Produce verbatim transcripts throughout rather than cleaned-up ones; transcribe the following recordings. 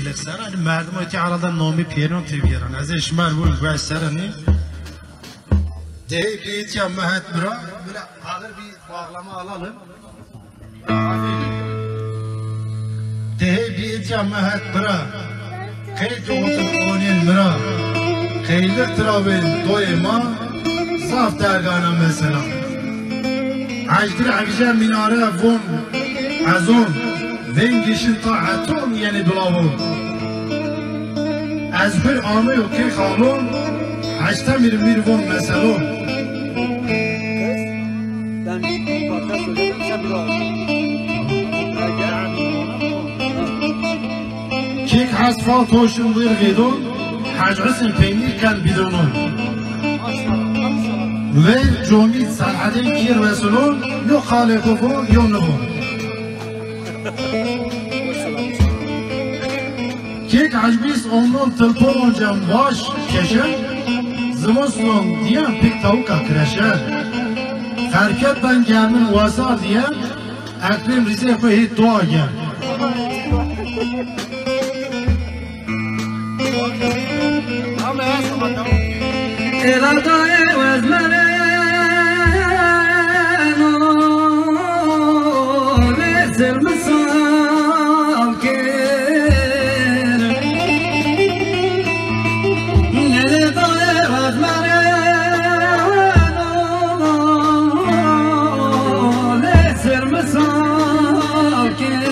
Lexsana, hani merdim öte arada nomi piyano tebiyeren. Ez eşmer bu, bu eserini. Dey bir ya mehet bira. Böyle ağır bir bağlama alalım. Dehê bî îtya mi het bira. Qey tu otir onên mi ra. Qeylir tira bên doyê ma. Zaf dergana mesela. Ecdir evje mînare von ezon. Vengişin ta eton yenê dulavon. Ez hür ameyo kê xalon. Heşte mîr mîr von meselon. Ben bir parça söyleyeceğim, sen biraz. Kek asfalt hoşun bir gidon, Hacı Hüseyin peynir kan bidonon. Ve comit Selahaddin kir ve sulon, yo kale kofo, yo nubo. Kek ecbîs omnon tilpon cem baş keşe, zimiston diyen pik tawuka kireşe. Xerket ben germin wasa diyen, Ekrem Rîzê xo hê dua gen. Ela dayê wezmereno, lê zirmisal kir. Ela dayê wezmereno, lê zirmisal kir.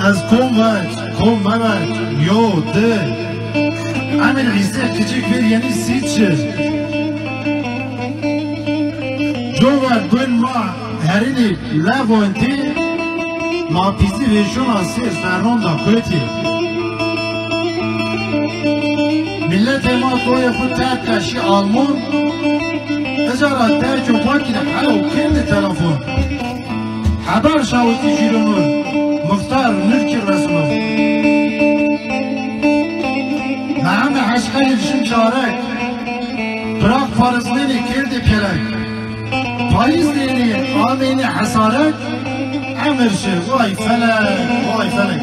Ez kom ver, kom mever, yo, di. Emir Îsê kiçik bir yeni sît çi. Cover bin ma herinî levonti, ma pîzî vêşona sê fernon da kotî. Milletê ma toyê xwu terk ke şî Almon, ica ra terk û pakî de helo kênê telefon. Heber şawitî jîlonur, muxtar nirkî resno. Mehemê Heşqerî şin çarek, Prag Parizlênê kerdê pêlek. Payîz dênê amênê hesarek, emir şi, vay felek, vay felek.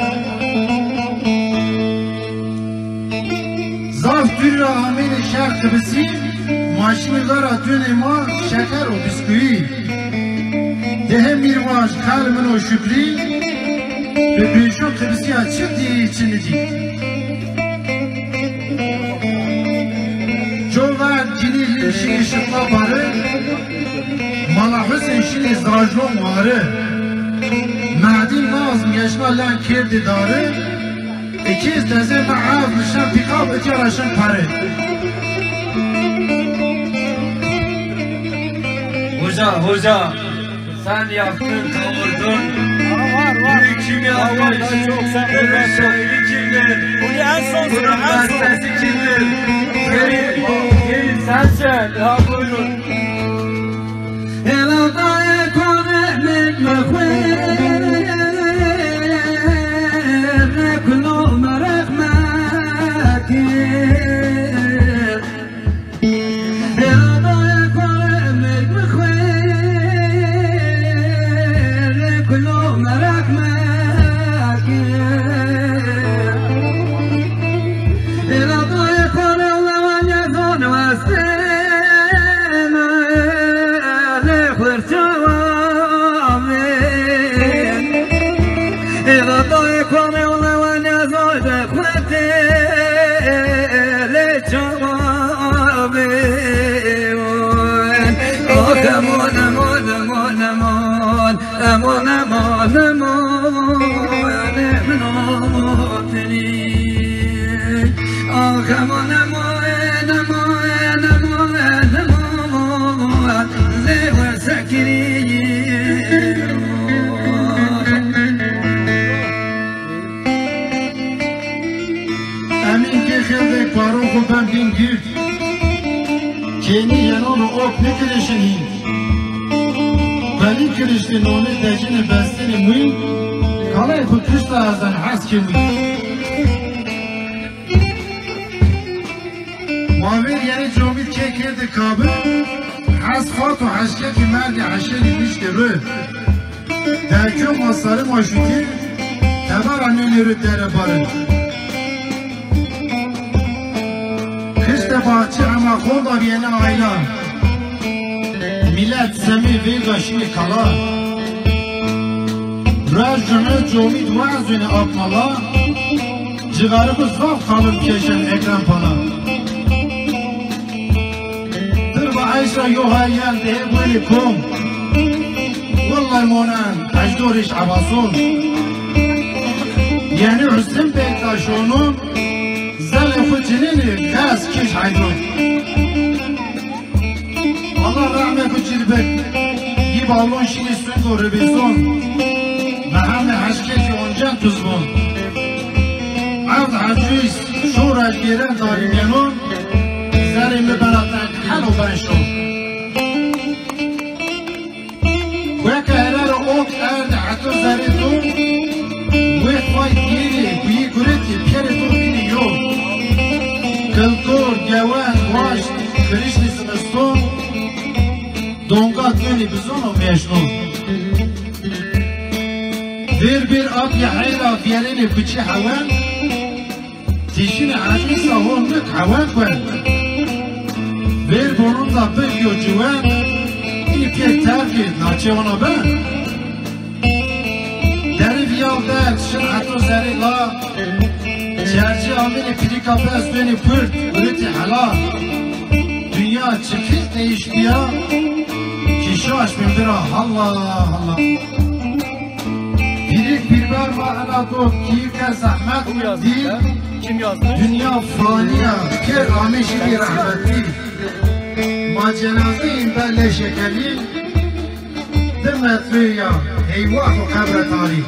Zaf dûrî ra amênê şehr Qibisî, ma şînê vera dûnê ma şeker û biskûyî. Dehê mîrvaj, xel min û Şukrî, bi pêşo Qibisîya çi dî, çi nidî. Cover cinî lîm şî şitla bari, Mala Husên şînê zajlon wari. Mehdî Nazm yeşna len kerdê dari, Îkîz tezê mi ev nişen pîkab itya ra şin peri. Hoca, hoca, sen yaptın, kavurdun. Var, var. Bunu kim yazmış? Var, var, çok sağ ol. Bunun şairi kimdir? Bunu en son söyle, en son. Bunun bestesi kimdir? Gelin, gelin, sen söyle. Ya buyurun. Muîn, kalay xu kişta ez en hes ke muîn. Ma vêr yenê comîd kê kerdî kabî, hes fat û heşke ki merdî heşelî niştê ru. Derkyo ma sarî ma şutî, tebera nênê ru dere barî. Kişte bahçe ema xonda bîyene ayla. Milet semê vêrda şinê kala. Ruej cumê comîd wazûnê apmala. Cixarî xu zaf qalin pîyeşen Ekrem Pala. Dir bi eyş ra yo hayyan dehê wêlê kom. Wellay monen hejdorîş ebason. Yenî Husên Bektaş onon, zelê xu cinênî qes kîş heydon. Allah rehme xu cîr bik. Yî balon şînî sung û ribîzon. Mehemê heşkekî oncen tuz bon. Erd hecîs şo rejgêren darî mîyenon. Zerê mi bena teng hel û ben şon. Weke herere ok erd heto zerê to. Wê fay dîyênê guyî guretî pîyerê to bînî yo. Kiltor, gewen, waşt, kirişnî zimiston. Donga dönî bizon û mêşnon. Vêr vêr apî heyra vîyerênê kuçî hewen. Tîşinê hecîsa hon nik hewen kuen. Vêr bonunda bigîyo ciwen, înî pê terkê naçê ona ben. Derî vîyal derd şin heto zerê la. Çercî amênê pîrîka bes dönî purt, guretî hela. Dinya çiqî qeyîş bîya, kî şaş bin bira halla halla. Pîrik pîrber ma ena do kî ke zehmet dî. Kim yazmış? Dinya fanî ya, pêr amê şîbî rehmetî. Ma cenazeyîn be leşê kelî, di metrî ya, heywah û qebre tarî.